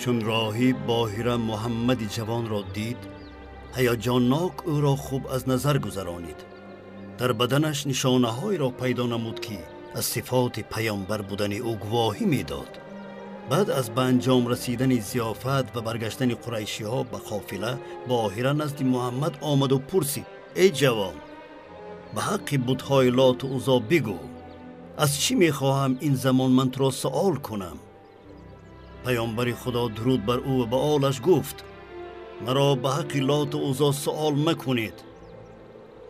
Чун роҳиб Боҳира Муҳаммади ҷавонро дид, ҳаяҷоннок ӯро хуб аз назар гузаронид. Дар баданаш нишонаҳоеро пайдо намуд, ки аз сифоти паёмбар будани ӯ гувоҳӣ медод. Баъд аз ба анҷом расидани зиёфат ва баргаштани қурайшиҳо ба қофила, Боҳира назди Муҳаммад омаду пурсид: эй ҷавон, ба ҳаққи бутҳои Лоту Узо бигӯ, аз чӣ мехоҳам ин замон ман туро суол кунам? Паёмбари Худо дуруд бар ӯ ва ба олаш гуфт: маро ба ҳаққи Лоту Узо суол макунед.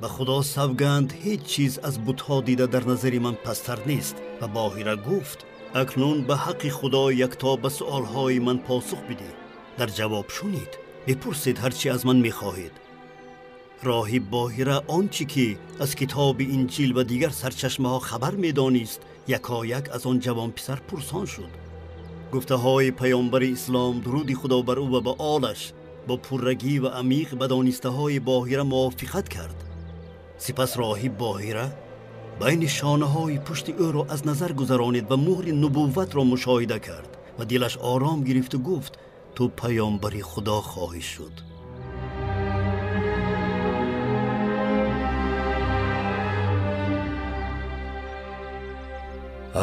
Ба Худо савганд, ҳеҷ чиз аз бутҳо дида дар назари ман пасттар нест. Ва Боҳира гуфт: акнун ба ҳаққи Худо якто ба суолҳои ман посух бидеҳ. Дар ҷавоб шунид, бипурсед ҳар чӣ аз ман мехоҳед. Роҳиб Боҳира он чӣ ки аз китоби Инҷил ва дигар сарчашмаҳо хабар медонист, якояк аз он ҷавонписар пурсон шуд. Гуфтаҳои паёмбари ислом дуруди Худо бар ӯ ва ба олаш бо пуррагӣ ва амиқ ба донистаҳои Боҳира мувофиқат кард. Сипас роҳиб Боҳира байни шонаҳои пушти ӯро аз назар гузаронид ва муҳри нубувватро мушоҳида кард ва дилаш ором гирифту гуфт: ту паёмбари Худо хоҳӣ шуд.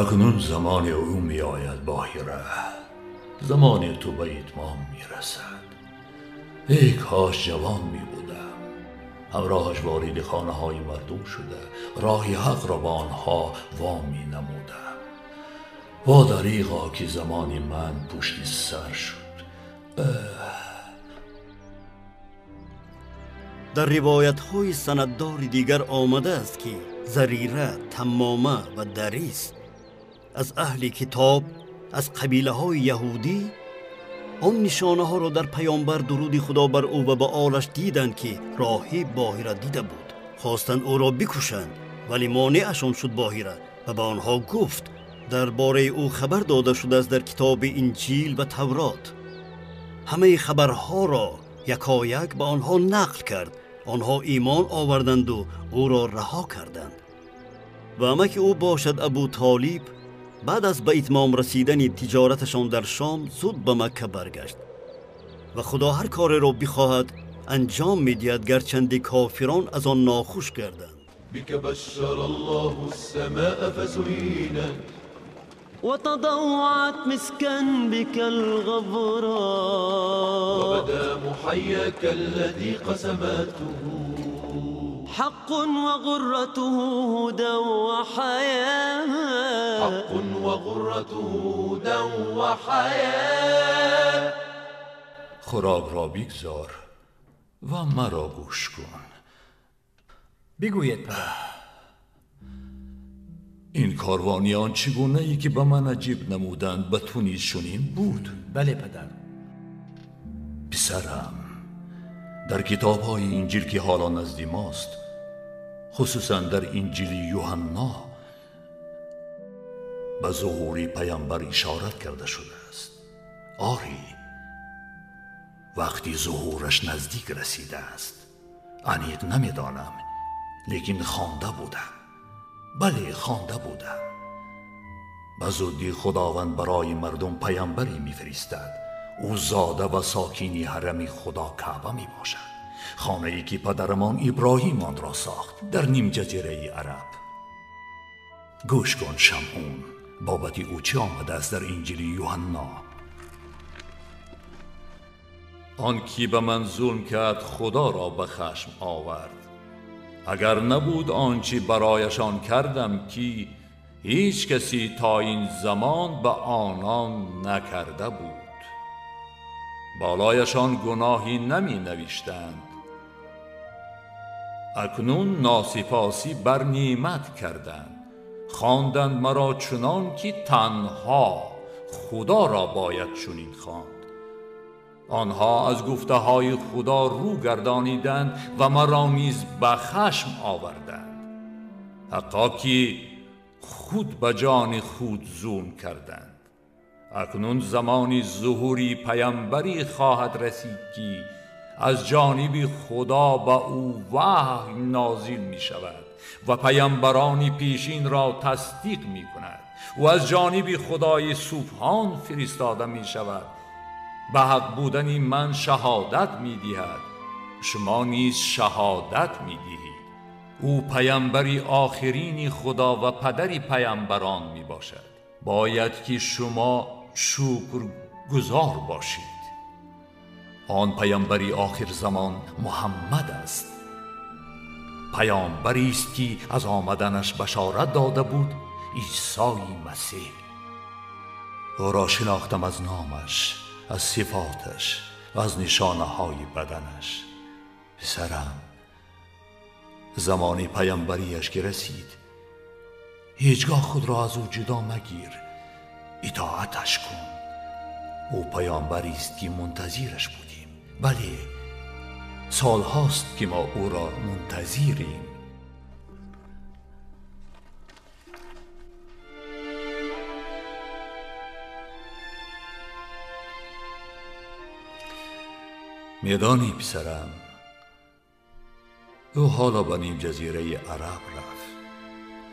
Акнун замони ӯ меояд, Боҳира. Замони ту ба итмом мерасад. Эй кош ҷавон мебудам, ҳамроҳаш вориди хонаҳои мардум шуда, роҳи ҳақро ба онҳо вом менамудам. Во дариғо ки замони ман пушти сар шуд. Дар ривоятҳои санаддори дигар омадааст, ки Зарира, Тамома ва Дарис аз аҳли китоб, аз қабилаҳои яҳудӣ он нишонаҳоро дар паёмбар дуруди Худо бар ӯ ва ба олаш диданд, ки роҳиб Боҳира дида буд. Хостанд ӯро бикушанд, вале монеашон шуд Боҳира ва ба онҳо гуфт: дар бораи ӯ хабар дода шудааст дар китоби Инҷил ва Таврот. Ҳамаи хабарҳоро якояк ба онҳо нақл кард. Онҳо имон оварданду ӯро раҳо карданд. Ва амаки ӯ бошад Абу Толиб баъд аз ба итмом расидани тиҷораташон дар Шом зуд ба Макка баргашт ва Худо ҳар кореро бихоҳад анҷом медиҳад, гарчанде кофирон аз он нохуш гарданд. بك بشر الله السماء فزينت وتضوعت مسكا بك الغبراء وبدا محياك الذي قسمته حق وغرته هدى وحياة حق وغرته هدى وحياة. خوراک را بگذار و مرا گوش کن. بگویید پدر. این کاروانیان چگونه ای که به من عجیب نمودند به تو نیز چنین بود؟ بله پدر. پسرم، در کتاب های انجیل که حالا نزد ماست، خصوصا در انجیل یوحنا، به ظهور پیامبر اشارت کرده شده است. آری، وقتی ظهورش نزدیک رسیده است. انیق نمیدانم، لیکن خوانده بودم. بله، خوانده بودم. به زودی خداوند برای مردم پیامبری میفرستد. او زاده و ساکینی حرم خدا کعبه می باشد، خانه ای که پدرمان ابراهیم آن را ساخت در نیم جزیره عرب. گوش کن شمعون، بابت او چه آمده است در انجیل یوحنا؟ آن کی به من ظلم کرد خدا را به خشم آورد. اگر نبود آنچه برایشان کردم که هیچ کسی تا این زمان به آنان نکرده بود. بالایشان گناهی نمی نوشتند. اکنون ناسپاسی بر نعمت کردند. خواندند مرا چنان که تنها خدا را باید چنین خواند. آنها از گفته های خدا رو گردانیدند و مرا نیز به خشم آوردند. حقا که خود به جان خود ظلم کردند. اکنون زمان ظهوری پیامبری خواهد رسید که از جانب خدا به او وحی نازل می شود و پیامبران پیشین را تصدیق می کند و از جانب خدای سبحان فرستاده می شود به حق بودن من شهادت می‌دهد. شما نیز شهادت می‌دهید. او پیامبری آخرین خدا و پدری پیامبران می‌باشد. باید که شما شکرگزار باشید. آن پیامبری آخر زمان محمد است. پیامبری است که از آمدنش بشارت داده بود عیسی مسیح. او را شناختم از نامش، از صفاتش و از نشانه های بدنش. پسرم، زمان پیامبریش که رسید، هیچگاه خود را از او جدا مگیر، اطاعتش کن. او پیامبری است که منتظرش بودیم. بله، سال هاست که ما او را منتظریم. میدانی پسرم، او حالا به نیم جزیره عرب رفت.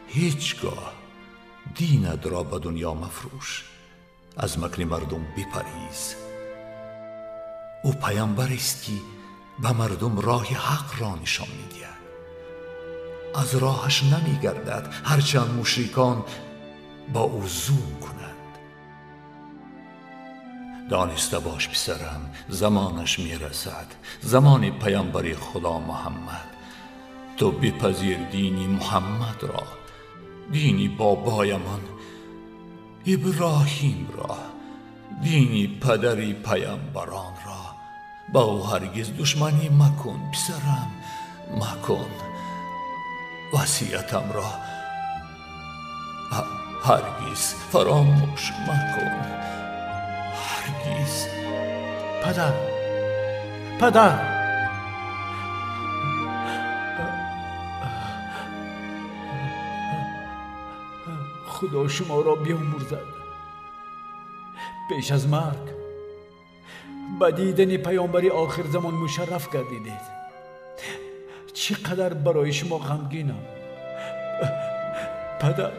هیچگاه دینت را به دنیا مفروش، از مکر مردم بپریز. او پیامبر است که به مردم راه حق را نشان می‌دهد. از راهش نمی‌گردد، هرچند مشرکان با او ظلم کنند. دانسته باش پسرم، زمانش میرسد، زمان پیامبر خدا محمد. تو بپذیر دینی محمد را، دینی بابایمان ابراهیم را، دینی پدری پیامبران را. با او هرگز دشمنی مکن پسرم، مکن. وصیتم را هرگز فراموش مکن، هرگز. پدر، پدر، خدا شما را بیامرزد. پیش از مرگ به دیدن پیامبر آخر زمان مشرف گردیدید. چقدر برای شما غمگینم پدر،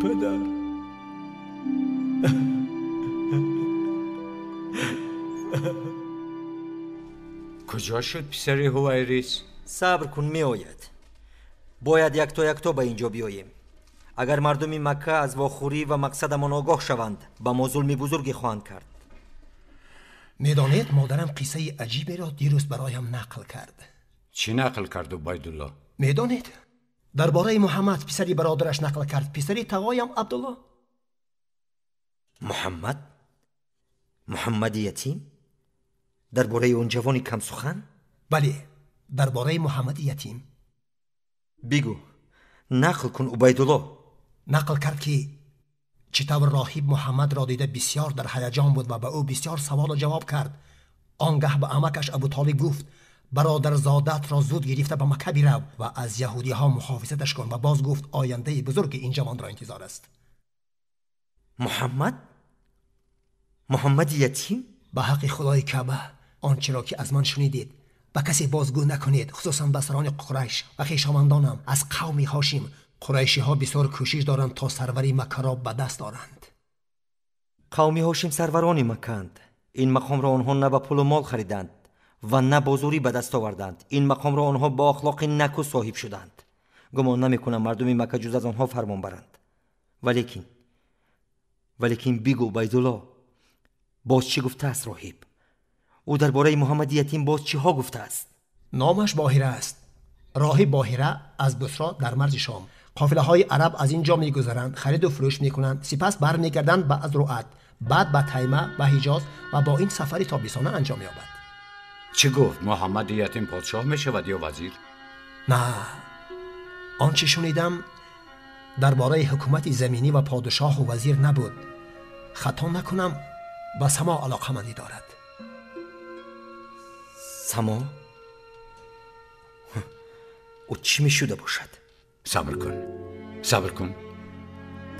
پدر. کجا شد پسر هویریس؟ صبر کن، می آید. باید یک تا یک تا به اینجا بیاییم. اگر مردم مکه از واخوری و مقصدمان آگاه شوند، به ما ظلم بزرگی خواهند کرد. میدانید مادرم قصه عجیبی را دیروز برایم نقل کرد. چی نقل کرد عبیدالله؟ میدانید درباره محمد پسری برادرش نقل کرد، پسری تقایم عبدالله. محمد؟ محمد یتیم؟ درباره اون جوانی کم سخن؟ بله، درباره محمد یتیم. بگو، نقل کن عبیدالله. نقل کرد که چطور راهب محمد را دیده بسیار در هیجان بود و به او بسیار سوال و جواب کرد. آنگه به عمکش ابو طالب گفت برادر زادت را زود گرفته به مکه برو و از یهودی ها محافظتش کن، و باز گفت آینده بزرگ این جوان را انتظار است. محمد؟ محمد یتیم؟ به حق خدای کعبه آنچه را که از من شنیدید به کسی بازگو نکنید، خصوصا به سران قریش و خویشاوندانم از قوم هاشم. قریشی ها بسیار کوشش دارند تا سروری مکه را به دست آرند. قوم هاشم سروران مکه اند. این مقام را آنها نه به پول و مال خریدند و نه با زوری به دست آوردند. این مقام را آنها با اخلاق نکو صاحب شدند. گمان نمی کنم مردم مکه جز از آنها فرمان برند. ولیکن بگو عبیدالله، باز چی گفته است راهب؟ او درباره محمد یتیم باز چی ها گفته است؟ نامش باهره است. راهب باهره از بصرا در مرز شام. قافله های عرب از اینجا میگذرند، خرید و فروش میکنند، سپس برمیگردند به ازرعت، بعد به تیمه و حجاز و با این سفری تا بیسانه انجام مییابد. چه گفت؟ محمد یتیم پادشاه میشود یا وزیر؟ نه، آنچه شنیدم درباره حکومت زمینی و پادشاه و وزیر نبود. خطا نکنم به سما علاقمندی دارد. سما؟ او چی می شده باشد؟ صبر کن، صبر کن،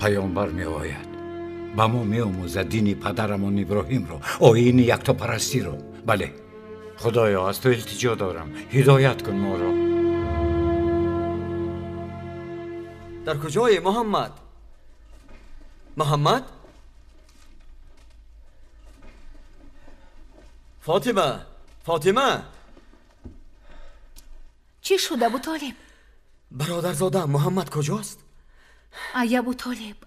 پیامبر می آید به ما می آموزد دین پدرمان ابراهیم را، آیین یکتاپرستی را. بله خدایا، از تو التجا دارم، هدایت کن ما را. در کجای محمد؟ محمد؟ Фотима, Фотима! Чӣ шуд, Абутолиб? Бародарзодаам Муҳаммад куҷост? Ай Абутолиб,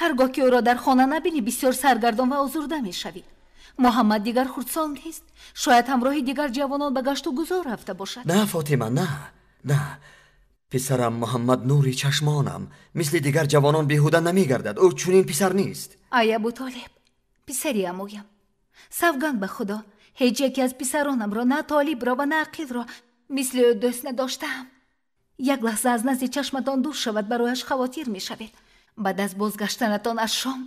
ҳаргоҳ ки ӯро дар хона набинӣ, бисёр саргардон ва озурда мешавӣ. Муҳаммад дигар хурдсол нест. Шояд ҳамроҳи дигар ҷавонон ба гашту гузор рафта бошад. На, Фотима, на, на. Писарам Муҳаммад нури чашмонам. Мисли дигар ҷавонон беҳуда намегардад. Ӯ чунин писар нест. Ай Абутолиб, писари амӯям, савганд ба Худо, ҳеҷ яке аз писаронамро, на Толибро ва на Ақилро мисли ӯ дӯст надоштаам. Як лаҳза аз назди чашматон дур шавад, барояш хавотир мешавед. Баъд аз бозгаштанатон аз Шом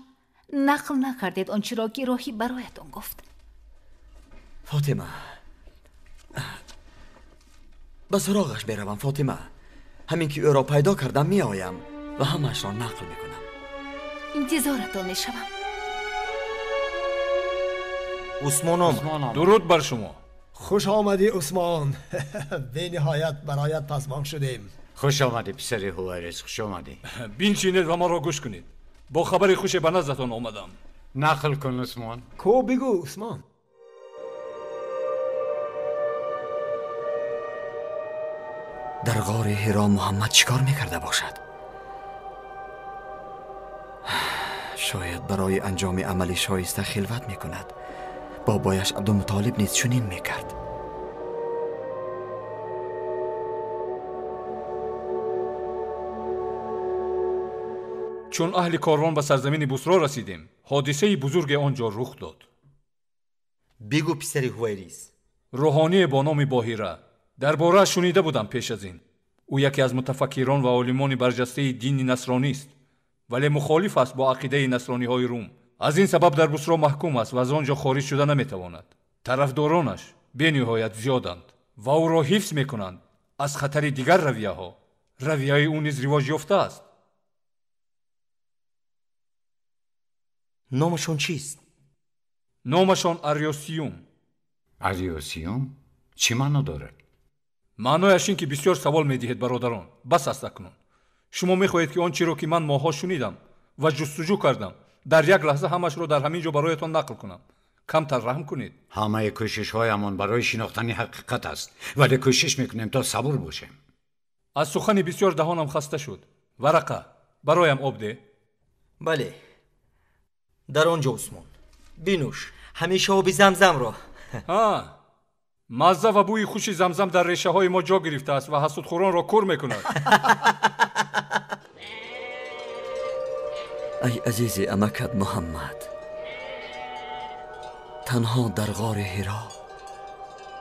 нақл накардед он чиро ки роҳиб бароятон гуфт. Фотима, ба суроғаш меравам. Фотима, ҳамин ки ӯро пайдо кардам меоям ва ҳамаашро нақл мекунам. Интизоратон мешавам. Усмон омад. Дуруд бар шумо. Хуш омадӣ, Усмон. Бениҳоят бароят пасмон шудем. Хуш омадӣ, писари Ҳувайрис, хуш омадӣ. Биншинед ва маро гӯш кунед. Бо хабари хуше ба наздатон омадам. Нақл кун, Усмон. Ко бигӯ, Усмон. Дар ғори Ҳиро Муҳаммад чӣ кор мекарда бошад? Шояд барои анҷоми амали шоиста хилват мекунад. Бобояш Абдумутолиб низ чунин мекард. Чун аҳли корвон ба сарзамини Бусро расидем, ҳодисаи бузурге он ҷо рух дод. Бигӯ, писари Ҳувайрис. Рӯҳоние бо номи Боҳира. Дар борааш шунида будам пеш аз ин. Ӯ яке аз мутафаккирон ва олимони барҷастаи дини насронист, вале мухолиф аст бо ақидаи насрониҳои Рум. Аз ин сабаб дар Бусро маҳкум аст ва аз он ҷо хориҷ шуда наметавонад. Тарафдоронаш бениҳоят зиёданд ва ӯро ҳифз мекунанд аз хатари дигар равияҳо. Равияи ӯ низ ривоҷ ёфтааст. Номашон чист? Номашон Ариосиюм. Ариосиюм чӣ маъно дорад? Маънояш ин ки бисёр савол медиҳед, бародарон. Бас аст акнун. Шумо мехоҳед ки он чиро ки ман моҳҳо шунидам ва ҷустуҷӯ кардам, дар як лаҳза ҳамашро дар ҳамин ҷо бароятон нақл кунам. Камтар раҳм кунед. Ҳамаи кӯшишҳоямон барои шинохтани ҳақиқат аст, вале кӯшиш мекунем то сабур бошем. Аз сухани бисёр даҳонам хаста шуд. Варақа, бароям об деҳ. Бале, дар он ҷо, Усмон. Бинӯш ҳамеша оби замзамро. Мазза ва бӯи хуши замзам дар решаҳои мо ҷо гирифтааст ва ҳасудхӯронро кур мекунад. Ай азизи амакат Муҳаммад, танҳо дар ғори Ҳиро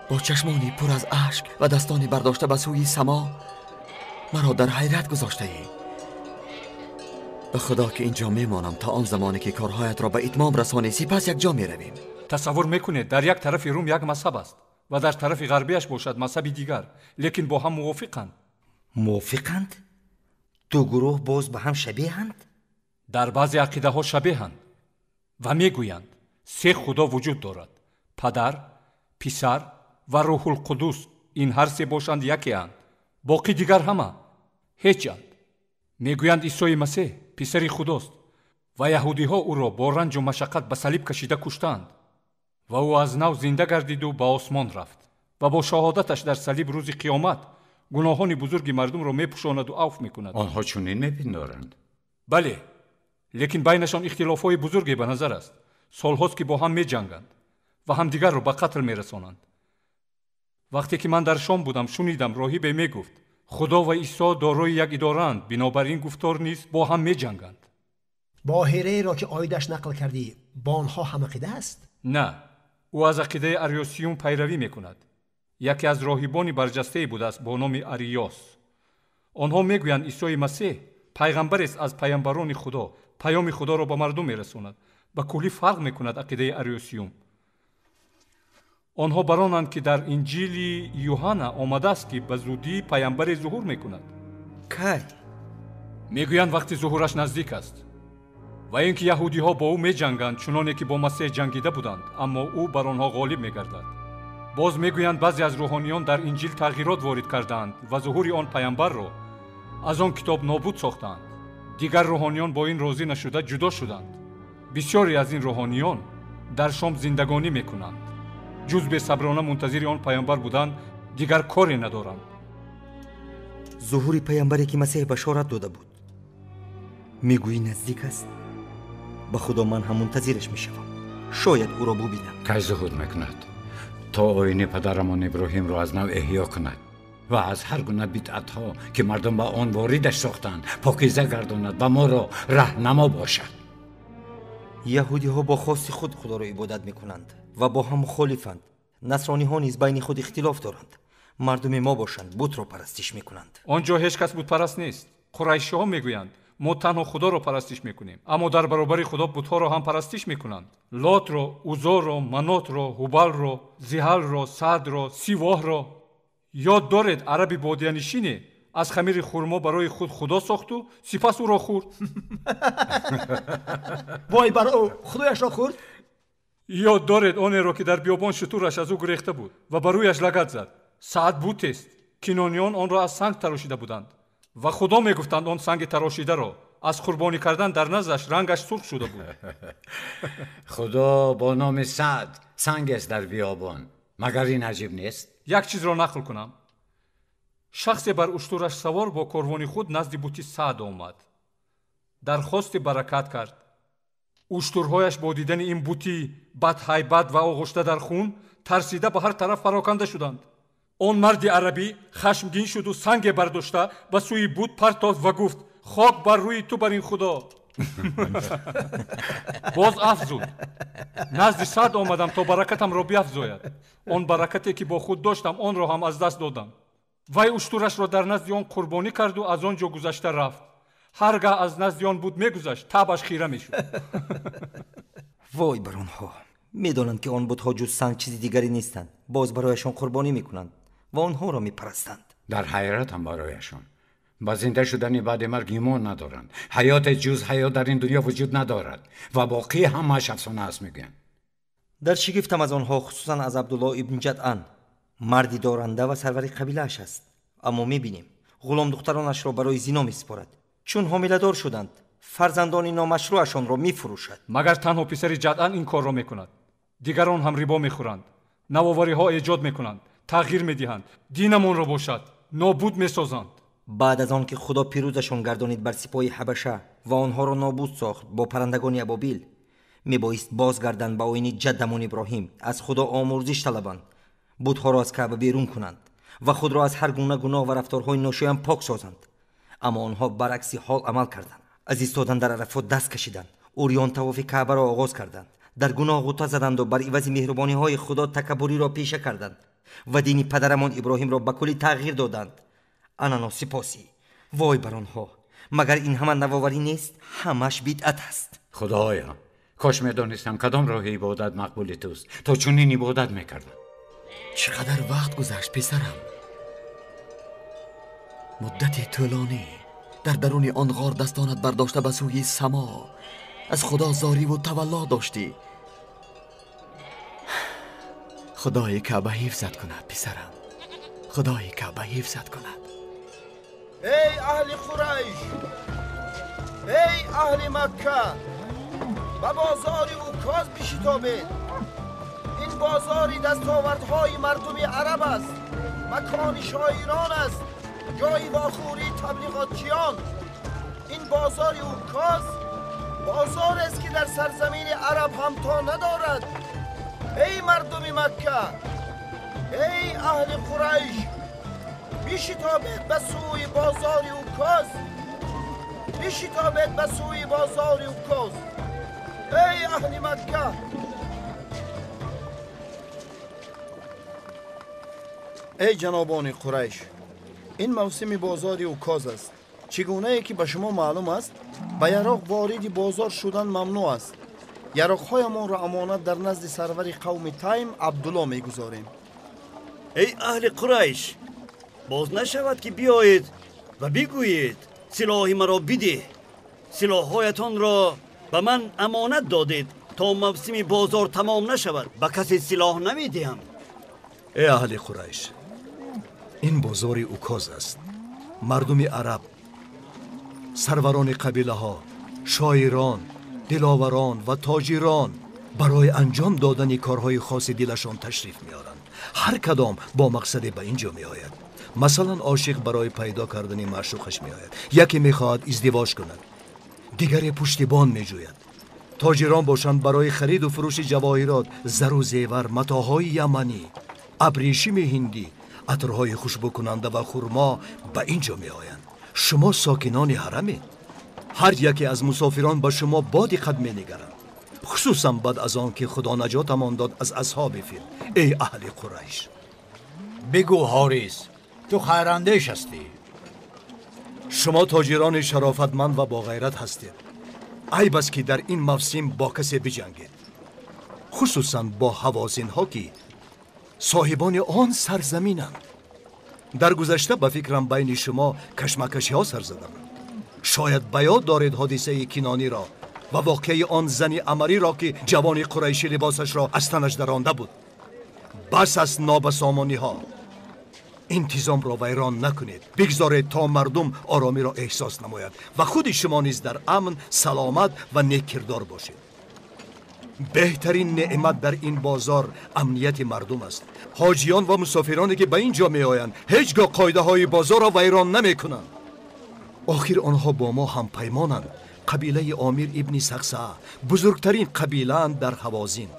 бо чашмони пур аз ашк ва дастони бардошта ба сӯи само маро дар ҳайрат гузоштаӣ. Ба Худо ки инҷо мемонам то он замоне ки корҳоятро ба итмом расонӣ, сипас якҷо меравем. Тасаввур мекунед, дар як тарафи Рум як мазҳаб аст ва дар тарафи ғарбияш бошад мазҳаби дигар, лекин бо ҳам мувофиқанд. Мувофиқанд? Ду гурӯҳ боз ба ҳам шабеҳанд? Дар баъзе ақидаҳо шабеҳанд ва мегӯянд се худо вуҷуд дорад: падар, писар ва Рӯҳулқудус. Ин ҳар се бошанд якеанд, боқӣ дигар ҳама ҳечанд. Мегӯянд Исои Масеҳ писари худост ва яҳудиҳо ӯро бо ранҷу машаққат ба салиб кашида куштаанд ва ӯ аз нав зинда гардиду ба осмон рафт ва бо шаҳодаташ дар салиб рӯзи қиёмат гуноҳони бузурги мардумро мепӯшонаду авф мекунад. Онҳо чунин мепиндоранд? Бале, лекин байнашон ихтилофҳои бузурге ба назар аст. Солҳост ки бо ҳам меҷанганд ва ҳамдигарро ба қатл мерасонанд. Вақте ки ман дар Шом будам, шунидам роҳибе мегуфт Худо ва Исо дорои як идораанд, бинобар ин гуфтор низ бо ҳам меҷанганд. Боҳиреро ки оидаш нақл кардӣ, бо онҳо ҳамақида аст? На, ӯ аз ақидаи Ариосиюм пайравӣ мекунад. Яке аз роҳибони барҷастае будааст бо номи Ариёс. Онҳо мегӯянд Исои Масеҳ пайғамбарест аз пайғамбарони Худо, паёми Худоро ба мардум мерасонад. Ба куллӣ фарқ мекунад ақидаи Ариосиюм. Онҳо баронанд ки дар Инҷили Юҳанна омадааст ки ба зудӣ пайғамбаре зуҳур мекунад. Кай? Мегӯянд вақти зуҳураш наздик аст ва ин ки яҳудиҳо бо ӯ меҷанганд, чуноне ки бо Масеҳ ҷангида буданд, аммо ӯ бар онҳо ғолиб мегардад. Боз мегӯянд баъзе аз рӯҳониён дар Инҷил тағйирот ворид кардаанд ва зуҳури он пайғамбарро аз он китоб нобуд сохтаанд. Дигар рӯҳониён бо ин розӣ нашуда ҷудо шуданд. Бисёре аз ин рӯҳониён дар Шом зиндагонӣ мекунанд. Ҷуз бесаброна мунтазири он паёмбар будан дигар коре надоранд. Зуҳури паёмбаре ки Масеҳ башорат дода буд, мегӯӣ наздик аст? Ба Худо, ман ҳам мунтазираш мешавам, шояд ӯро бубинам. Кай зуҳур мекунад? То оини падарамон Иброҳимро аз нав эҳё кунад ва аз ҳар гуна бидъатҳо, ки мардум ба он воридаш сохтанд, покиза гардонад ва моро раҳнамо бошад. Яҳудиҳо бо хости худ Худоро ибодат мекунанд ва бо ҳам мухолифанд. Насрониҳо низ байни худ ихтилоф доранд. Мардуми мо бошанд, бутро парастиш мекунанд. Он ҷо ҳеҷ кас бутпараст нест. Қурайшиҳо мегӯянд мо танҳо Худоро парастиш мекунем, аммо дар баробари Худо бутҳоро ҳам парастиш мекунанд. Лотро, Узоро, Манотро, Ҳубалро, Зиҳалро, Саъдро, Сивоҳро. Ёд доред, араби бодиянишине аз хамири хурмо барои худ худо сохту сипас ӯро хӯрд. Вой бар ӯ, худояшро хӯрд? Ёд доред онеро, ки дар биёбон шутураш аз ӯ гурехта буд ва ба рӯяш лагад зад. Саъд бутест. Кинониён онро аз санг тарошида буданд ва Худо мегуфтанд он санги тарошидаро. Аз қурбонӣ кардан дар наздаш рангаш сурх шуда буд. Худо бо номи Саъд сангест дар биёбон. Магар ин аҷиб нест? Як чизро нақл кунам. Шахсе бар уштураш савор бо корвони худ назди бути Саъд омад. Дархости баракат кард. Уштурҳояш бо дидани ин бути бадҳайбат ва оғушта дар хун тарсида ба ҳар тараф пароканда шуданд. Он марди арабӣ хашмгин шуду санге бардошта ба сӯи бут партофт ва гуфт: хок бар рӯи ту бар ин Худо. Боз афзуд: назди Саъд омадам то баракатамро биафзояд. Он баракате ки бо худ доштам, онро ҳам аз даст додам. Вай уштурашро дар назди он қурбонӣ карду аз он ҷо гузашта рафт. Ҳар гаҳ аз назди он буд мегузашт, табаш хира мешуд. Вой бар онҳо! Медонанд, ки он бутҳо ҷуз санг чизи дигаре нестанд, боз барояшон қурбонӣ мекунанд ва онҳоро мепарастанд. Дар ҳайратам барояшон. Ба зинда шудани баъди марг имон надоранд. Ҳаёте ҷуз ҳаёт дар ин дунё вуҷуд надорад ва боқӣ ҳамааш афсона аст, мегӯянд. Дар шигифтам аз онҳо, хусусан аз Абдулло ибн Ҷадъан. Марди доранда ва сарвари қабилааш аст. Аммо мебинем ғуломдухтаронашро барои зино месупорад. Чун ҳомиладор шуданд, фарзандони номашрӯашонро мефурӯшад. Магар танҳо писари Ҷадъан ин корро мекунад? Дигарон ҳам рибо мехӯранд, навовариҳо эҷод мекунанд, тағйир медиҳанд, динамонро бошад нобуд месозанд. Баъд аз он ки Худо пирӯзашон гардонид бар сипоҳи Ҳабаша ва онҳоро нобуд сохт бо паррандагони абобил, мебоист бозгарданд ба оини ҷаддамон Иброҳим, аз Худо омӯрзиш талабанд, бутҳоро аз Каъба берун кунанд ва худро аз ҳар гуна гуноҳ ва рафторҳои ношоям пок созанд. Аммо онҳо баръакси ҳол амал карданд. Аз истодан дар Арафот даст кашиданд, урён тавофи Каъбаро оғоз карданд, дар гуноҳ ғута заданду бар ивази меҳрубониҳои Худо такаббуриро пеша карданд ва дини падарамон Иброҳимро ба куллӣ тағйир доданд. Ана носипосӣ! Вой бар онҳо! Магар ин ҳама навоварӣ нест? Ҳамаш бидъат аст. Худоё, кош медонистам кадом роҳи ибодат мақбули туст, то чунин ибодат мекардам. Чӣ қадар вақт гузашт, писарам? Муддати тӯлонӣ дар даруни он ғор дастонат бардошта ба сӯи само аз Худо зориву тавалло доштӣ. Худои Каъба ҳифзат кунад, писарам. Худои Каъба ҳифзат кунад. Эй аҳли Қурайш, эй аҳли Макка, ба бозори Укоз бишитобед. Ин бозори дастовардҳои мардуми араб аст, макони шоирон аст, ҷои вохӯрии таблиғотчиён. Ин бозори Укоз бозорест, ки дар сарзамини араб ҳамто надорад. Эй мардуми Макка, эй аҳли Қурайш, бишитобед ба сӯи бозори Укоз, бишитобед ба сӯи бозори Укоз. Эй аҳли Макка! Эй ҷанобони Қурайш, ин мавсими бозори Укоз аст. Чӣ гунае ки ба шумо маълум аст, ба яроқ вориди бозор шудан мамнӯъ аст. Яроқҳоямонро амонат дар назди сарвари қавми Тайм Абдулло мегузорем. Эй аҳли Қурайш, боз нашавад ки биёед ва бигӯед силоҳи маро бидеҳ. Силоҳҳоятонро ба ман амонат додед то мавсими бозор тамом нашавад. Ба касе силоҳ намедиҳам. Эй аҳли Қурайш, ин бозори Укоз аст. Мардуми араб, сарварони қабилаҳо, шоирон, диловарон ва тоҷирон Барои анҷом додани корҳои хоси дилашон ташриф меоранд. Ҳар кадом бо мақсаде ба ин ҷо меояд. Масалан, ошиқ барои пайдо кардани маъшуқаш меояд. Яке мехоҳад издивоҷ кунад, дигаре пуштибон меҷӯяд. Тоҷирон бошанд барои хариду фурӯши ҷавоҳирот, зару зевар, матоъҳои яманӣ, абрешими ҳиндӣ, атрҳои хушбӯкунанда ва хурмо ба ин ҷо меоянд. Шумо сокинони ҳарамед. Ҳар яке аз мусофирон ба шумо бо диққат менигаранд, хусусан баъд аз он ки Худо наҷотамон дод аз асҳоби фил. Эй аҳли Қурайш! Бигӯ Ҳорис, ту хайрандеш ҳастӣ. Шумо тоҷирони шарофатманд ва боғайрат ҳастед. Айб аст ки дар ин мавсим бо касе биҷангед, хусусан бо ҳавозинҳо ки соҳибони он сарзаминанд. Дар гузашта ба фикрам байни шумо кашмакашиҳо сар заданд. Шояд ба ёд доред ҳодисаи Кинониро ва воқеаи он зани амариро ки ҷавони қурайшӣ либосашро аз танаш даронда буд. Бас аст нобасомониҳо. Интизомро вайрон накунед. Бигзоред то мардум оромиро эҳсос намояд ва худи шумо низ дар амн, саломат ва неккирдор бошед. Беҳтарин неъмат дар ин бозор амнияти мардум аст. Ҳоҷиён ва мусофироне ки ба ин ҷо меоянд ҳеҷ гоҳ қоидаҳои бозорро вайрон намекунанд. Охир онҳо бо мо ҳампаймонанд. Қабилаи Омир ибни Сақсаа бузургтарин қабилаанд дар Ҳавозин.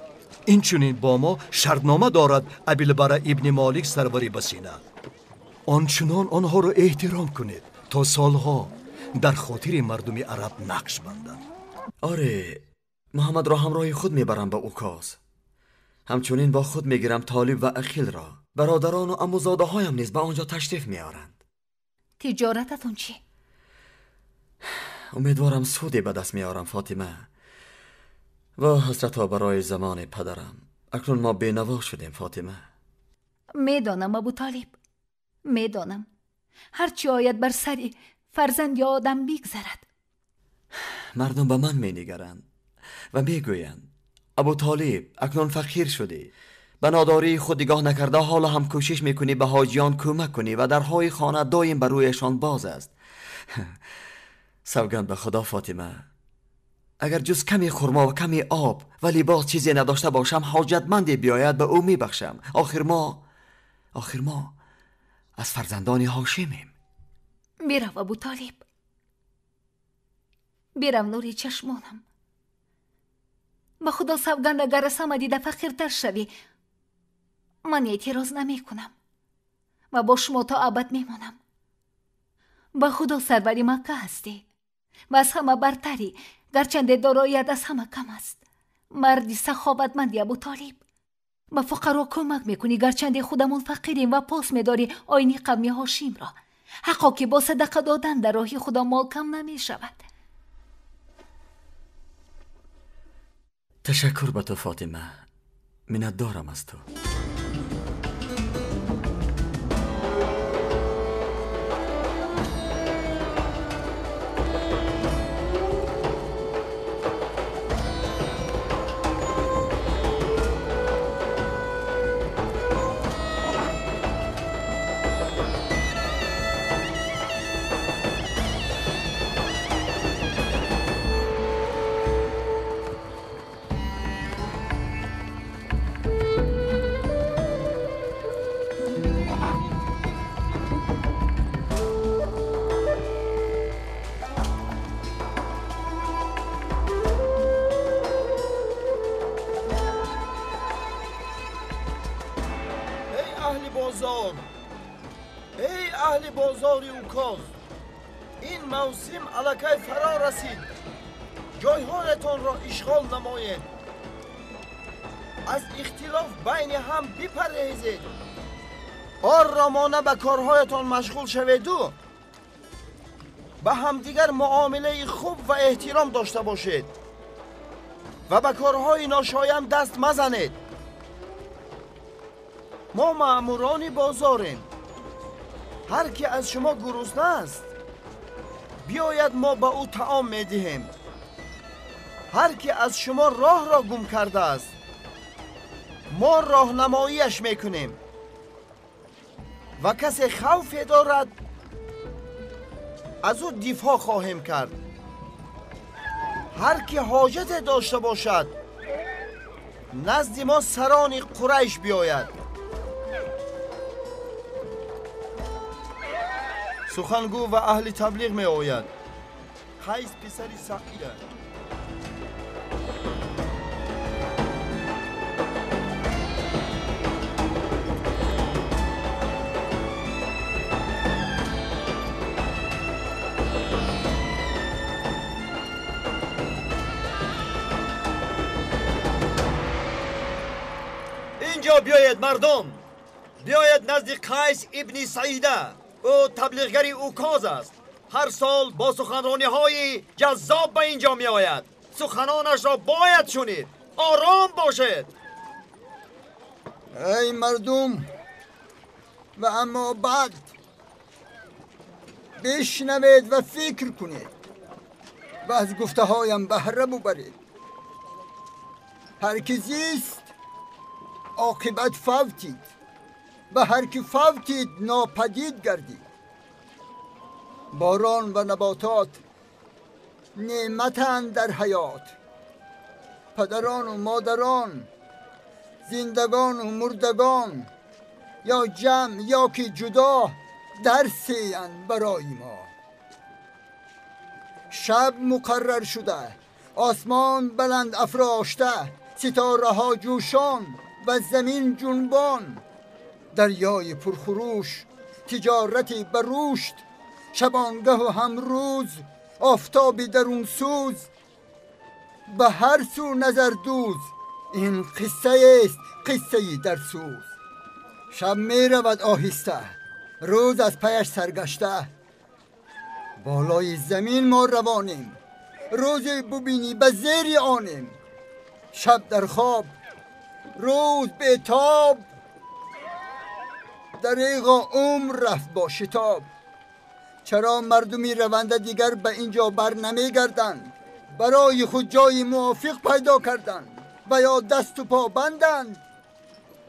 Инчунин бо мо шартнома дорад Абилбара ибни Молик сарвари Басина. Ончунон онҳоро эҳтиром кунед то солҳо дар хотири мардуми араб нақш банданд. Оре, Муҳаммадро ҳамроҳи худ мебарам ба Укоз. Ҳамчунин бо худ мегирам Толиб ва Ақилро. Бародарону амузодаҳоям низ ба он ҷо ташриф меоранд. Тиҷорататон чӣ? Умедворам суде ба даст меорам, Фотима. Ва ҳасрато барои замони падарам. Акнун мо бенаво шудем, Фотима. Медонам, Абутолиб, медонам. Ҳарчи ояд бар сари фарзанди одам бигзарад. Мардум ба ман менигаранд ва мегӯянд: Абутолиб, акнун фақир шудӣ. Ба нодории худ нигоҳ накарда ҳоло ҳам кӯшиш мекунӣ ба ҳоҷиён кӯмак кунӣ ва дарҳои хона доим ба рӯяшон боз аст. Савганд ба Худо, Фотима, агар ҷуз каме хурмо ва каме об ва либос чизе надошта бошам, ҳоҷатманде биёяд ба ӯ мебахшам. Охир мо аз фарзандони Ҳошимем. Бирав, Абутолиб, бирав, нури чашмонам. Ба Худо савганд, агар аз ҳама дида фақиртар шавӣ, ман эътироз намекунам ва бо шумо то абад мемонам. Ба Худо сарвари Макка ҳастӣ ва аз ҳама бартарӣ, гарчанде дороият аз ҳама кам аст. Марди саховатманди Абутолиб, ба фуқаро кӯмак мекунӣ, гарчанде худамон фақирем ва пос медорӣ оини қавми Ҳошимро. Ҳаққо ки бо садақа додан дар роҳи Худо мол кам намешавад. Ташаккур ба ту, Фотима, миннатдорам аз ту. Эй аҳли бозори Укоз, ин мавсим аллакай фаро расид. Ҷойҳоятонро ишғол намоед. Аз ихтилоф байни ҳам бипарҳезед. Оромона ба корҳоятон машғул шаведу ба ҳамдигар муомилаи хуб ва эҳтиром дошта бошед ва ба корҳои ношоям даст мазанед. Мо маъмурони бозорем. Ҳар ки аз шумо гурусна аст, биёяд, мо ба ӯ таом медиҳем. Ҳар ки аз шумо роҳро гум кардааст, мо роҳнамоияш мекунем. Ва касе хавфе дорад, аз ӯ дифоъ хоҳем кард. Ҳар ки ҳоҷате дошта бошад, Назди мо сарони Қурайш биёяд. Сухангӯ ва аҳли таблиғ меояд. Қайс писари Саида. Инҷо биёед мардум, биёед назди Қайс ибни Саида. Ӯ таблиғгари Укоз аст. Ҳар сол бо суханрониҳои ҷаззоб ба инҷо меояд. Суханонашро бояд шунид. Ором бошед. Эй мардум, ва аммо баъд бишнавед ва фикр кунед ва аз гуфтаҳоям баҳра бубаред. Ҳар ки зист оқибат фавтид ва ҳар ки фавтид нопадид гардид. Борон ва наботот неъматанд дар ҳаёт. Падарону модарон, зиндагону мурдагон ё ҷамъ ё ки ҷудо дарсеянд барои мо. Шаб муқаррар шуда, осмон баланд афрошта, ситораҳо ҷӯшон ва замин ҷунбон, дарёи пурхурӯш, тиҷорати ба рушд, шабонгаҳу ҳамрӯз, офтоби дарунсӯз, ба ҳар сӯ назардӯз. Ин қиссаест, қиссаи дарсӯз. Шаб меравад оҳиста, рӯз аз паяш саргашта. Болои замин мо равонем, рӯзе бубинӣ ба зери онем. Шаб дар хоб, рӯз бетоб, дареғо умр рафт бо шитоб. Чаро мардуми раванда дигар ба ин ҷо бар намегарданд? Барои худ ҷои мувофиқ пайдо карданд ва ё дасту по банданд?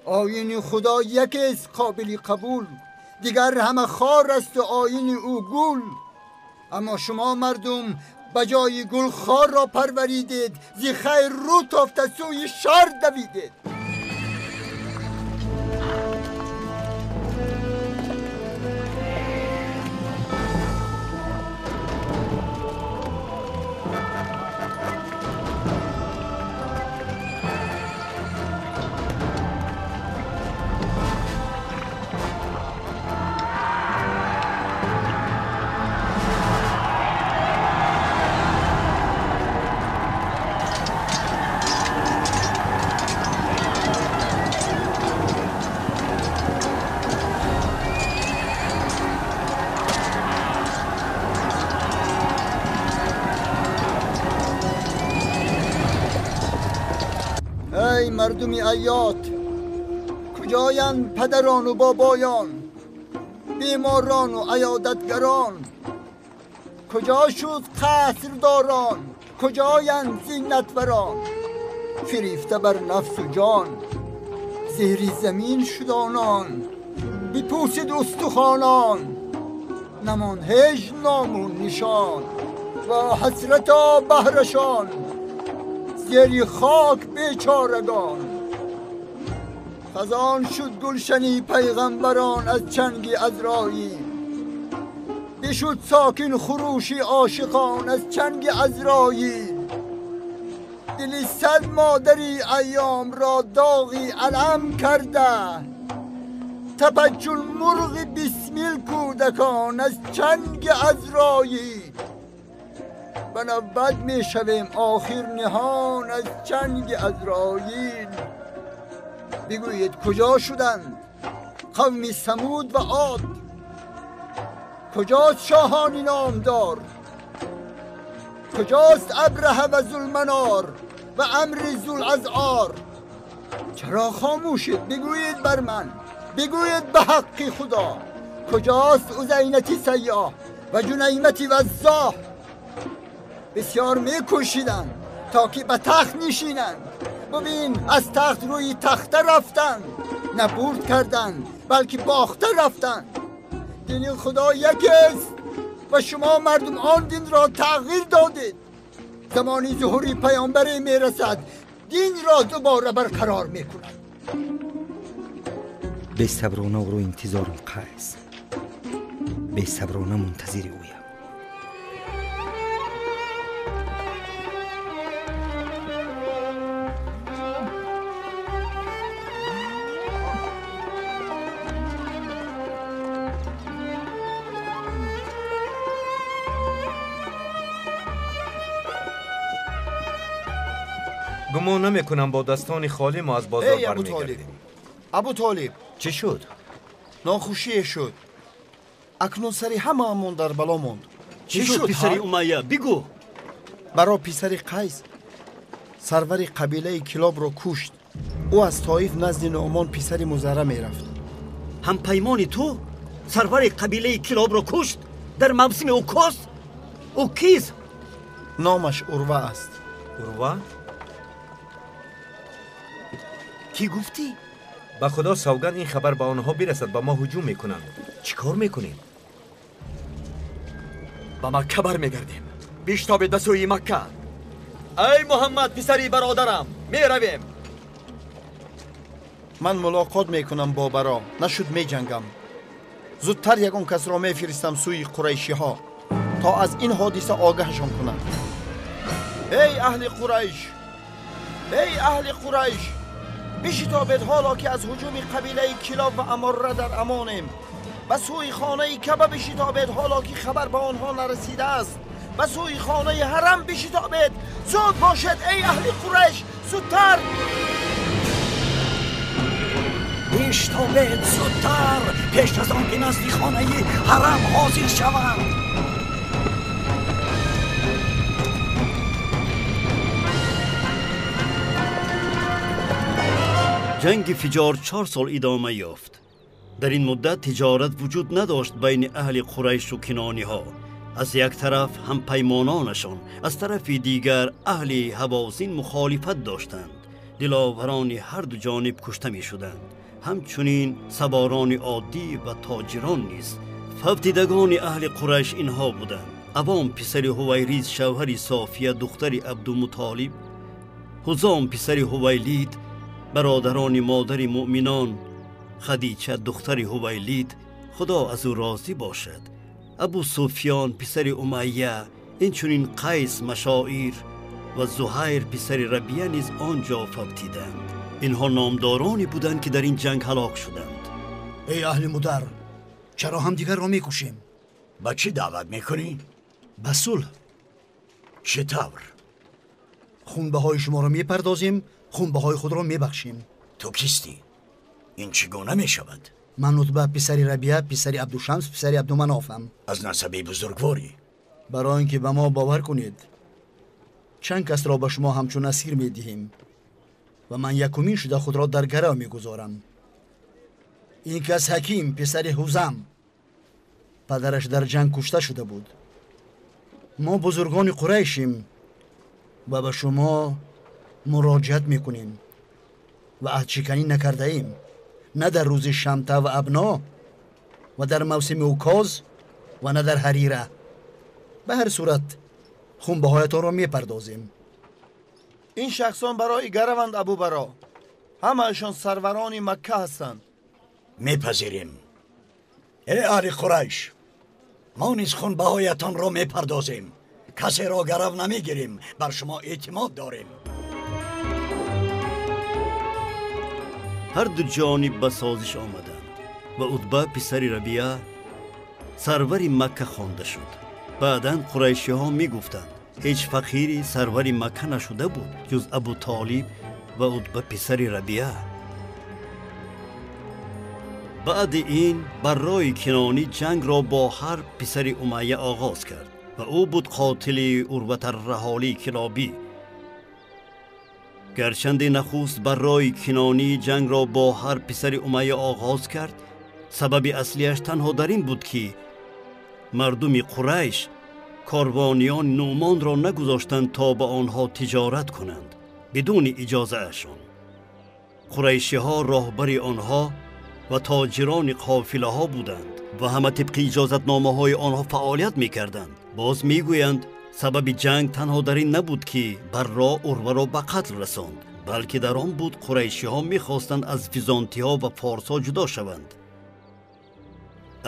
Оини худо якест қобили қабул, дигар ҳама хор асту оини ӯ гул. Аммо шумо мардум ба ҷои гул хорро парваридед, зи хайр рӯ тофта сӯи шар давидед. Эй мардуми айёт, куҷоянд падарону бобоён, беморону аёдатгарон? Куҷо шуд қасрдорон, куҷоянд зинатварон? Фирифта бар нафсу ҷон, зери замин шуд онон, бипӯсид устухонон, намонд ҳеҷ ному нишон. Ва ҳасрато баҳрашон, зери хок бечорагон. Хазон шуд гулшани пайғамбарон аз чанги Азроил, бишуд сокин хурӯши ошиқон аз чанги Азроил. Дили сад модари айёмро доғи алам карда, тапад чун мурғи бисмил кӯдакон аз чанги Азроил. Ба навбат мешавем охир ниҳон аз чанги Азроил. Бигӯед куҷо шуданд қавми Самуд ва Од? Куҷост шоҳони номдор? Куҷост Абраҳа ва Зулманор ва Амри Зулазъор? Чаро хомӯшед? Бигӯед бар ман, бигӯед ба ҳаққи Худо. Куҷост Узайнати сайёҳ ва Ҷунаймати ваззоҳ? Бисёр мекӯшиданд то ки ба тахт нишинанд. Бубин аз тахт рӯи тахта рафтанд, на бурд карданд, балки бохта рафтанд. Дини Худо якест ва шумо мардум он динро тағйир додед. Замони зуҳури паёмбаре мерасад, Дин ро дубора барқарор мекунад. Бесаброна ӯро интизорам, Қайс. Бесаброна мунтазири ӯям. Гумон намекунам бо дастони холӣ мо аз бозор бармегардем. Абу Толиб, чӣ шуд? Нохушие шуд. Акнун сари ҳамаамон дар бало монд. Чӣ шуд, писари Умайя? Бигӯ. Баро писари Қайс сарвари қабилаи Килобро кушт. Ӯ аз Тоиф назди Нуъмон писари Музарра мерафт. Ҳампаймони ту сарвари қабилаи Килобро кушт дар мавсими Укоз? Ӯ кист? Номаш Урва аст. Урва? Кӣ гуфтӣ? Ба Худо савганд, ин хабар ба онҳо бирасад, ба мо ҳуҷум мекунанд. Чӣ кор мекунем? Ба Макка бармегардем. Биштобед ба сӯи Макка. Эй Муҳаммад, писари бародарам, меравем. Ман мулоқот мекунам бо Баро. Нашуд, меҷангам. Зудтар ягон касро мефиристам сӯи қурайшиҳо, то аз ин ҳодиса огаҳашон кунам. Эй аҳли Қурайш, эй аҳли Қурайш, бишитобед ҳоло ки аз ҳуҷуми қабилаи Килоб ва Аморра дар амонем. Ба сӯи хонаи Каба бишитобед ҳоло ки хабар ба онҳо нарасидааст. Ба сӯи хонаи Ҳарам бишитобед. Зуд бошед, эй аҳли Қурайш, зудтар. Биштобед зудтар, пеш аз он ки назди хонаи Ҳарам ҳозир шаванд. Ҷанги Фиҷор 4 сол идома ёфт. Дар ин муддат тиҷорат вуҷуд надошт байни аҳли Қурайшу кинониҳо. Аз як тараф ҳампаймононашон, аз тарафи дигар аҳли Ҳавозин мухолифат доштанд. Диловарони ҳар ду ҷониб кушта мешуданд. Ҳамчунин саворони оддӣ ва тоҷирон низ. Фавтидагони аҳли Қурайш инҳо буданд: Авом писари Ҳувайриз, шавҳари София, духтари Абдумутолиб, Ҳузом писари Ҳувайлид, бародарони модари муъминон, Хадича духтари Ҳувайлид, Худо аз ӯ розӣ бошад, Абу Суфён писари Умайя, инчунин Қайс Машоир ва Зуҳайр писари Рабия низ он ҷо фавтиданд. Инҳо номдороне буданд, ки дар ин ҷанг ҳалок шуданд. Эй аҳли Мудар, чаро ҳамдигарро мекушем? Ба чӣ даъват мекунӣ? Ба сулҳ. Чӣ тавр? Хунбаҳои шуморо мепардозем, хунбаҳои худро мебахшем. Ту кистӣ? Ин чӣ гуна мешавад? Ман Утба писари Рабия, писари Абдушамс, писари Абдуманофам. Аз насаби бузургворӣ. Барои ин ки ба мо бовар кунед, чанд касро ба шумо ҳамчун асир медиҳем ва ман якумин шуда худро дар гарав мегузорам. Ин кас Ҳаким писари Ҳузам, падараш дар ҷанг кушта шуда буд. Мо бузургони Қурайшем ва ба шумо муроҷиат мекунем ва аҳдшиканӣ накардаем, на дар рӯзи Шамта ва Абно ва дар мавсими Укоз ва на дар Ҳарира. Ба ҳар сурат хунбаҳоятонро мепардозем. Ин шахсон барои гараванд, Абубаро. Ҳамаашон сарварони Макка ҳастанд. Мепазирем. Эй аҳли Қурайш, мо низ хунбаҳоятонро мепардозем. Касеро гарав намегирем, бар шумо эътимод дорем. Ҳар ду ҷониб ба созиш омаданд ва Утба писари Рабия сарвари Макка хонда шуд. Баъдан қурайшиҳо мегуфтанд: ҳеҷ фақири сарвари Макка нашуда буд ҷуз Абу Толиб ва Утба писари Рабия. Баъди ин Баррои Кинонӣ ҷангро бо Ҳарб писари Умайя оғоз кард ва ӯ буд қотили Урватарраҳолии Килобӣ. Гарчанде нахуст Баррои Кинонӣ ҷангро бо Ҳарб писари Умайя оғоз кард, сабаби аслиаш танҳо дар ин буд, ки мардуми Қурайш корвониёни Нуъмонро нагузоштанд то ба онҳо тиҷорат кунанд бидуни иҷозаашон. Қурайшиҳо роҳбари онҳо ва тоҷирони қофилаҳо буданд ва ҳама тибқи иҷозатномаҳои онҳо фаъолият мекарданд. Боз мегӯянд, сабаби ҷанг танҳо дар ин набуд, ки Барро Урваро ба қатл расонд, Балки дар он буд қурайшиҳо мехостанд аз византиҳо ва форсҳо ҷудо шаванд.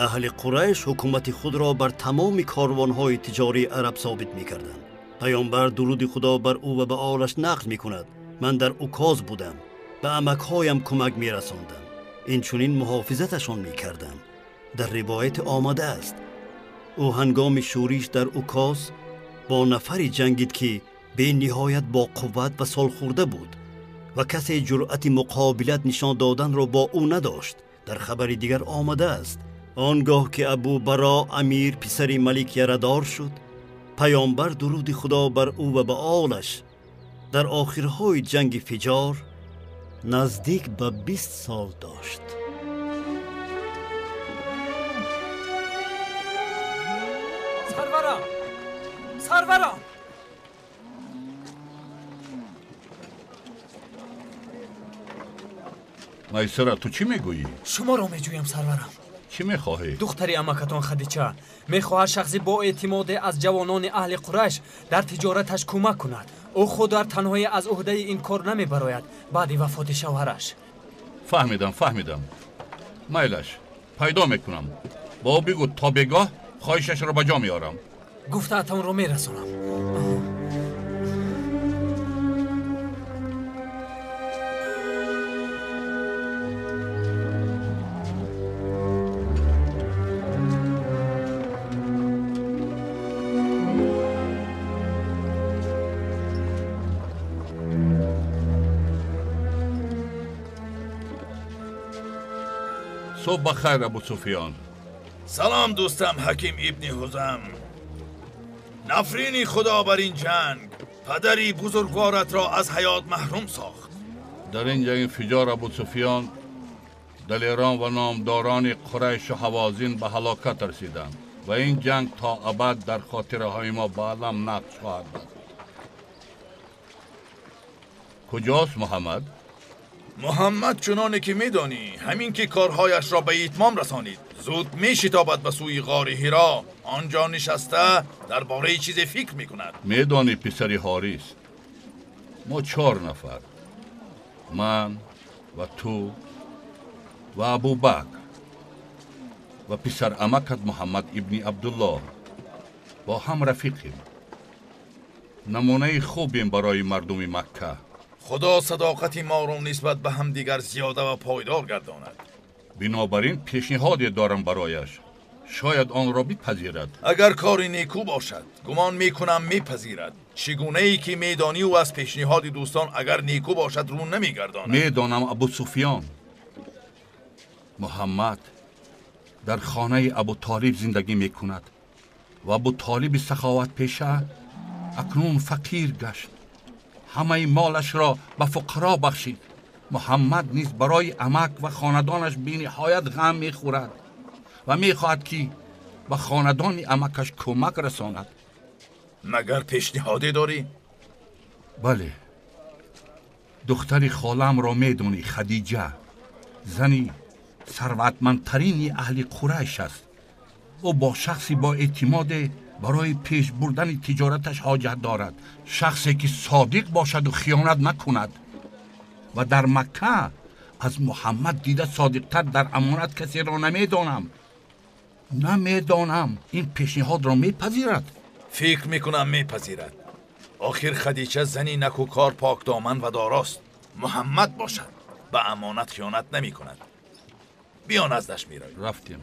Аҳли Қурайш ҳукумати худро бар тамоми корвонҳои тиҷории араб собит мекарданд. Паёмбар дуруди Худо бар ӯ ва ба олаш нақл мекунад: ман дар Укоз будам, ба амакҳоям кӯмак мерасондам, инчунин муҳофизаташон мекардам. Дар ривоят омадааст, ӯ ҳангоми шӯриш дар Укоз бо нафаре ҷангид ки бениҳоят бо қувват ва солхӯрда буд ва касе ҷуръати муқобилат нишон доданро бо ӯ надошт. Дар хабари дигар омадааст, он гоҳ ки Абу Баро Амир писари Малик ярадор шуд, паёмбар дуруди Худо бар ӯ ва ба олаш дар охирҳои ҷанги Фиҷор наздик ба 20 сол дошт. Сарварам! Сарварам! Майсара, ту чӣ мегӯӣ? Шуморо меҷӯям, сарварам. Чӣ мехоҳӣ? Духтари амакатон Хадича мехоҳад шахси бо эътимоде аз ҷавонони аҳли Қурайш дар тиҷораташ кӯмак кунад. Ӯ худ дар танҳоӣ аз ӯҳдаи ин кор намебарояд баъди вафоти шавҳараш. Фаҳмидам, фаҳмидам. Майлаш, пайдо мекунам. Ба ӯ бигӯ то бегоҳ хоҳишашро ба ҷо меорам. Гуфтаатонро мерасонам. صبح بخیر ابو سفیان. سلام دوستم حکیم ابن حزم. نفرینی خدا بر این جنگ، پدری بزرگوارت را از حیات محروم ساخت. در این جنگ فجار ابو سفیان، دلیران و نامداران قریش و هوازین به هلاکت رسیدند و این جنگ تا ابد در خاطره های ما به علم نقش خواهد بود. کجاست محمد؟ محمد چنانه که میدانی همین که کارهایش را به اتمام رسانید زود میشتابد به سوی غار حرا. آنجا نشسته درباره چیز فکر میکند. میدانی پسری حاریس، ما 4 نفر، من و تو و ابوبکر و پسر عمکت محمد ابن عبدالله با هم رفیقیم. نمونه خوبیم برای مردم مکه. خدا صداقت ما را نسبت به همدیگر زیاده و پایدار گرداند. بنابراین پیشنهادی دارم برایش، شاید آن را بپذیرد. اگر کاری نیکو باشد گمان میکنم میپذیرد. چگونه ای که میدانی او از پیشنهاد دوستان اگر نیکو باشد رو نمیگرداند. میدانم ابو سفیان. محمد در خانه ابو طالب زندگی میکند و ابو طالب سخاوت پیشه اکنون فقیر گشت. همه مالش را به فقرا بخشید. محمد نیز برای عمک و خاندانش بی‌نهایت غم میخورد و میخواهد که به خاندان عمکش کمک رساند. مگر پیشنهادی داری؟ بله، دختر خالم را میدونی، خدیجه، زنی ثروتمندترین اهل قریش است. او با شخصی با اعتماد برای پیش بردن تجارتش حاجت دارد، شخصی که صادق باشد و خیانت نکند و در مکه از محمد دیده صادقتر در امانت کسی را نمیدانم. این پیشنهاد را میپذیرد؟ فکر میکنم میپذیرد. آخر خدیجه زنی نکوکار، پاک دامن و داراست. محمد باشد به امانت خیانت نمیکند. بیا نزدش میرویم. رفتیم.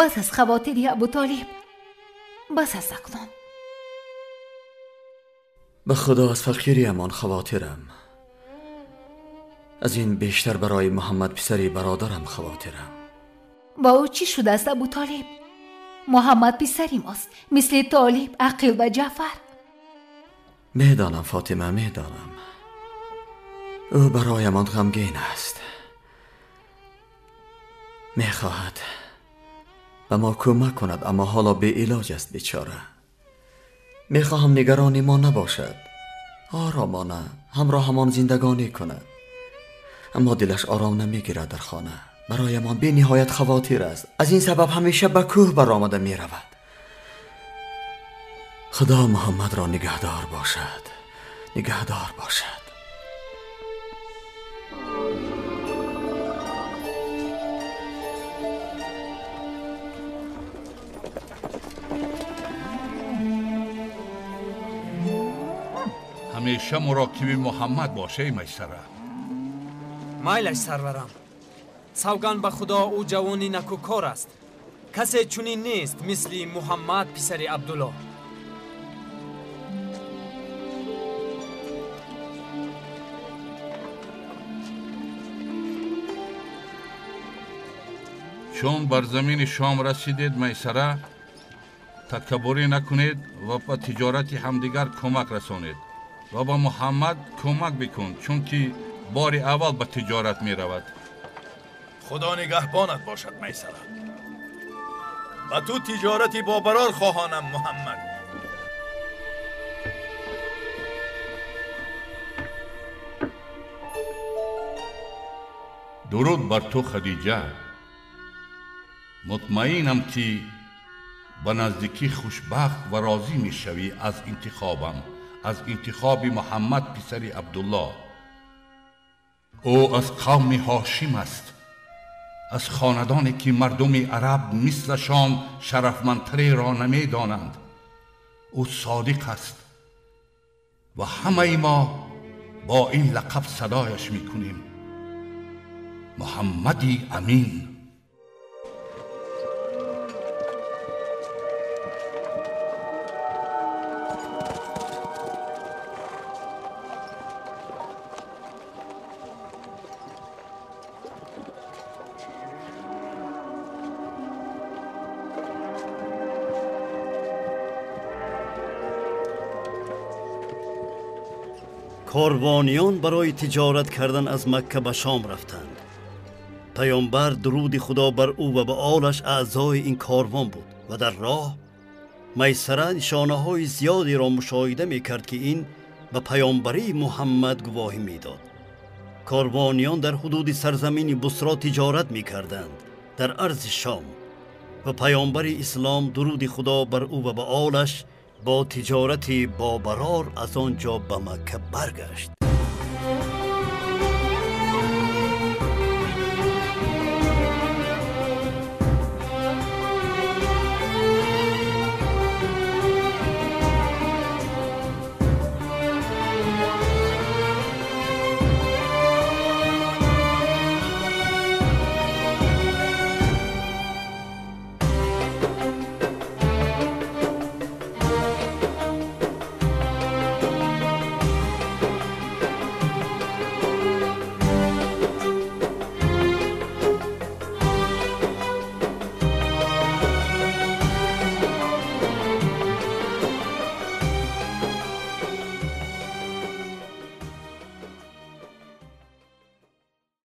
بس از خواطری ابو طالب، بس از اکنون. به خدا از فقیری امان خواطرم. از این بیشتر برای محمد پسری برادرم خواطرم. با او چی شده است ابو طالب؟ محمد پسری ماست، مثل طالب، عقیل و جعفر. میدانم فاطمه، میدانم. او برایمان غمگین است. میخواهد به ما کمک کند، اما حالا به علاج است بیچاره. میخواهم نگران ما نباشد، آرامانه همراه همان زندگانی کند، اما دلش آرام نمیگیرد در خانه. Бароямон бениҳоят хавотир аст. Аз ин сабаб ҳамеша ба кӯҳ баромада меравад. Худо Муҳаммадро нигаҳдор бошад, нигаҳдор бошад. Ҳамеша муроқиби Муҳаммад бош, эй Майсара. Майлаш, сарварам. Савганд ба Худо, ӯ ҷавони накӯкор аст. Касе чунин нест мисли Муҳаммад писари Абдуллоҳ. Чун бар замини Шом расидед, Майсара, такаббурӣ накунед ва ба тиҷорати ҳамдигар кӯмак расонед ва ба Муҳаммад кӯмак бикун, чунки бори аввал ба тиҷорат меравад. Худо нигаҳбонат бошад, Майсара. Ба ту тиҷорати бобарор хоҳонам, Муҳаммад. Дуруд бар ту, Хадиҷа. Мутмаинам ки ба наздикӣ хушбахт ва розӣ мешавӣ аз интихобам, аз интихоби Муҳаммад писари Абдуллоҳ. Ӯ аз қавми Ҳошим аст, аз хонадоне ки мардуми араб мислашон шарафмандтареро намедонанд. Ӯ содиқ аст ва ҳамаи мо бо ин лақаб садояш мекунем: Муҳаммади Амин. Корвониён барои тиҷорат кардан аз Макка ба Шом рафтанд. Паёмбар, дуруди Худо бар ӯ ва ба олаш, аъзои ин корвон буд ва дар роҳ Майсара нишонаҳои зиёдеро мушоҳида мекард, ки ин ба паёмбарии Муҳаммад гувоҳӣ медод. Корвониён дар ҳудуди сарзамини Бусро тиҷорат мекарданд дар арзи Шом ва паёмбари ислом, дуруди Худо бар ӯ ва ба олаш, бо тиҷорати бобарор аз он ҷо ба Макка баргашт.